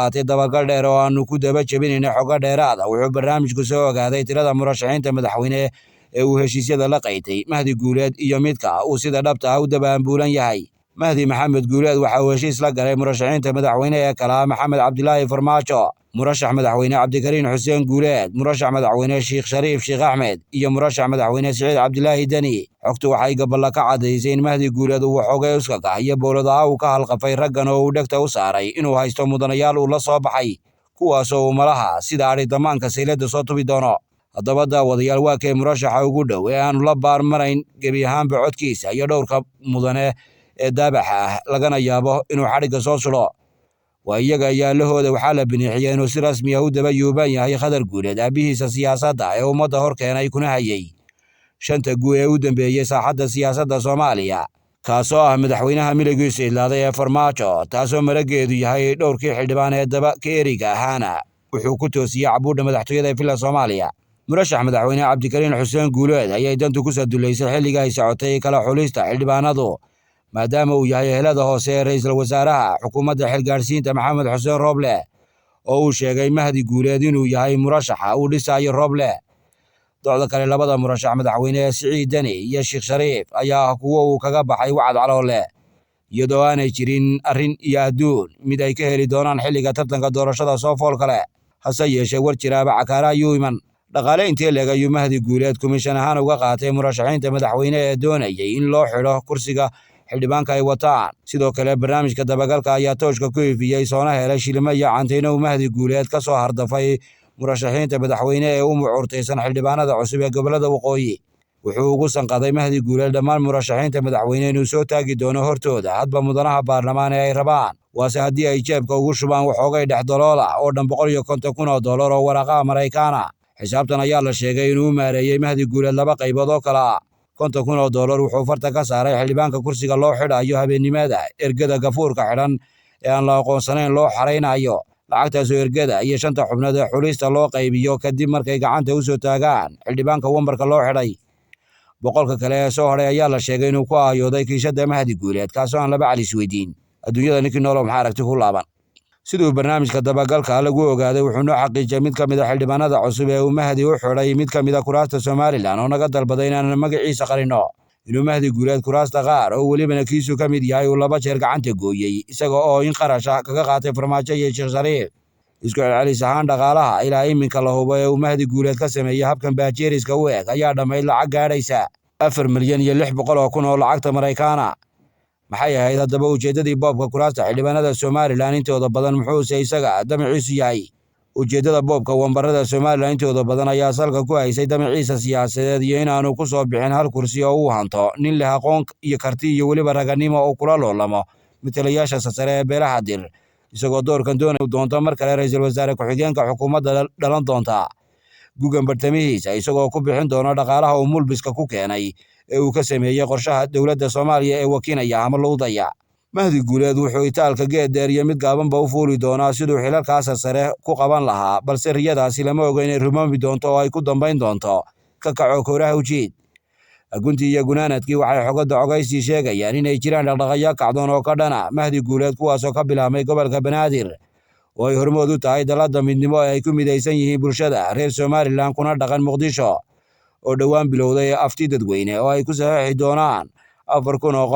Qaatay dabagal dheer oo aanu ku daba jebinayna xogo dheeraada, wuxuu barnaamijku soo ogaaday tirada murashaxiinta madaxweyne ee uu heshiisyada la qaytay Mahdi Guuleed iyo midka uu sida dhabta ah u dabaambuulan yahay. Mahdi Maxamed Guuleed waxa uu heshiis la galay murashaxiinta madaxweyne ee kala Maxamed Cabdilaahi Farmaajo, murashax madaxweyne Cabdikariin Xuseen Guuleed, murashax madaxweyne Sheekh Shariif Sheekh Axmed iyo murashax madaxweyne Siciid Cabdilaahi Deni. Xogtu waxay gaballa ka caddaysay in Mahdi Guuleed uu waxoogay uskaga iyo bowladaha uu ka halqafay raggan oo uu dhegta u saaray inuu haysto mudanayaal uu la soo baxay, kuwaasoo uu malaha sida adhi damaanka sayladda soo tubi doono. Haddaba daawadayaal, waa kee murashaxa ugu dhow ee aanu la baarmarayn gebi ahaanba codkiisa iyo dhowrka mudane ee daabaxa ah lagana yaabo inuu xadhigga soo sulo? Waa iyaga yaalahooda. Waxaa la biniixiyey inuu si rasmi ah u daba yuuban yahay Khadar Guuleed, aabbihiisa siyaasadda ee ummadda hor keenay kuna hayay shanta guu ee u dambeeyey saaxadda siyaasadda Soomaaliya, kaasoo ah madaxweynaha miligiisu idlaaday ee Farmaajo, taasoo marageedu yahay dhowrkii xildhibaan ee daba ka eriga ahaana wuxuu ku toosiyey cabuudha madaxtooyada ee Villa Soomaaliya. Murashax madaxweyne Cabdikariin Xuseen Guuleed ayay dantu ku sadullaysay xilliga ay socotay kala xulista xildhibaanadu, maadaama uu yahay ehelada hoose ee ra'iisul wasaaraha xukuumadda xilgaadhsiinta Maxamed Xuseen Rooble, oo uu sheegay Mahdi Guuleed inuu yahay murashaxa uu dhisayo Rooble. Docda kale, labada murashax madaxweyne ee Siciid Deni iyo Sheekh Shariif ayaa ah kuwo uu kaga baxay wacad caloole, iyadoo aanay jirin arrin iyo adduun mid ay ka heli doonaan xilliga tartanka doorashada soo fool kale. Hase yeeshee, war jiraaba cakaara ayuu iman. Dhaqaale intee leeg ayuu Mahdi Guuleed komishan ahaan uga qaatay murashaxiinta madaxweyne ee doonayay in loo xidho kursiga xildhibaanka ay wataan? Sidoo kale, barnaamijka dabagalka ayaa tooshka ku ifiyey soona helay shilimo iyo cantayno uu Mahdi Guuleed ka soo hardafay murashaxiinta madaxweyne ee u mucuurtaysan xildhibaanada cusub ee gobollada waqooyi. Wuxuu ugu sanqaday Mahdi Guuleed dhammaan murashaxiinta madaxweyne inuu soo taagi doono hortooda hadba mudanaha baarlamaan ee ay rabaan, waase haddii ay jeebka ugu shubaan waxoogay dhex daloola oo dhan 150,000 oo dollar oo waraaqaha Maraykaana. Xisaabtan ayaa la sheegay inuu u maareeyey Mahdi Guuleed laba qaybood oo kale ah: 50,000 oo dollar wuxuu farta ka saaray xildhibaanka kursiga loo xidhayo habeennimada ergada gafuurka xidhan ee aan la aqoonsanayn loo xaraynayo, lacagtaasoo ergada iyo shanta xubnood ee xulista loo qaybiyo kadib markay gacanta u soo taagaan xildhibaanka wambarka loo xidhay. Boqolka kale ee soo hadhay ayaa la sheegay inuu ku aayooday kiishada Mahdi Guuleed, kaasoo aan laba calis weydiin. Adduunyada ninkii noolo maxaa aragti ku laaban? Siduu barnaamijka dabagalka lagu ogaaday, wuxuu noo xaqiijiyey mid ka mid a xildhibaanada cusub ee uu Mahdi u xidhay mid ka mid a kuraasta Somalilan, oo naga dalbaday inaanan magaciisa qarinno, inuu Mahdi Guuleed kuraasta qaar oo welibana kiisu ka mid yahay uu laba jeer gacanta gooyey, isaga oo in qarash ah kaga qaatay Farmaajo iyo Sheekh Shariif. Isku celcelis ahaan, dhaqaalaha ilaa iminka la hubo ee uu Mahdi Guuleed ka sameeyey habkan baajeeriska u eg ayaa dhammayd lacag gaadhaysa 4,600,000 oo lacagta Maraykaana. Maxay ahayd haddaba ujeeddadii boobka kuraasta xildhibaanada Somalilan intooda badan, muxuuse isaga damaciisu yahay? Ujeeddada boobka wambarada Somalilan intooda badan ayaa salka ku haysay damaciisa siyaasadeed iyo inaanu ku soo bixin hal kursi oo uu hanto nin leh aqoon iyo karti iyo weliba raganimo oo kula loolamo matalayaasha sasare ee beelaha Dir, isagoo doorkan doonay doonto mar kale ra'iisul wasaare ku-xigeenka xukuumadda dhalan doonta gugan bartamihiisa, isagoo ku bixin doono dhaqaalaha uu mulbiska ku keenay ee uu ka sameeyey qorshaha dowladda Soomaaliya ee wakinaya ama luudaya. Mahdi Guuleed wuxuu itaalka geed dheer iyo mid gaabanba u fuuli doonaa siduu xilalkaasa sare ku qaban lahaa, balse riyadaasi lama oga inay rumoomi doonto oo ay ku dambayn doonto ka kaco kooraha ujiid. Guntii iyo gunaanadkii, waxay xogadda cogaysii sheegayaan inay jiraan dhaqdhaqaaqyo kacdoon oo ka dhana Mahdi Guuleed, kuwaasoo ka bilaabmay gobolka Banaadir oo ay hormood u tahay dalladda midnimo ee ay ku midaysan yihiin bulshada reer Somalilan kuna dhaqan Muqdisho, oo dhowaan bilowday afti dadweyne oo ay ku saxiixi doonaan 4,000 oo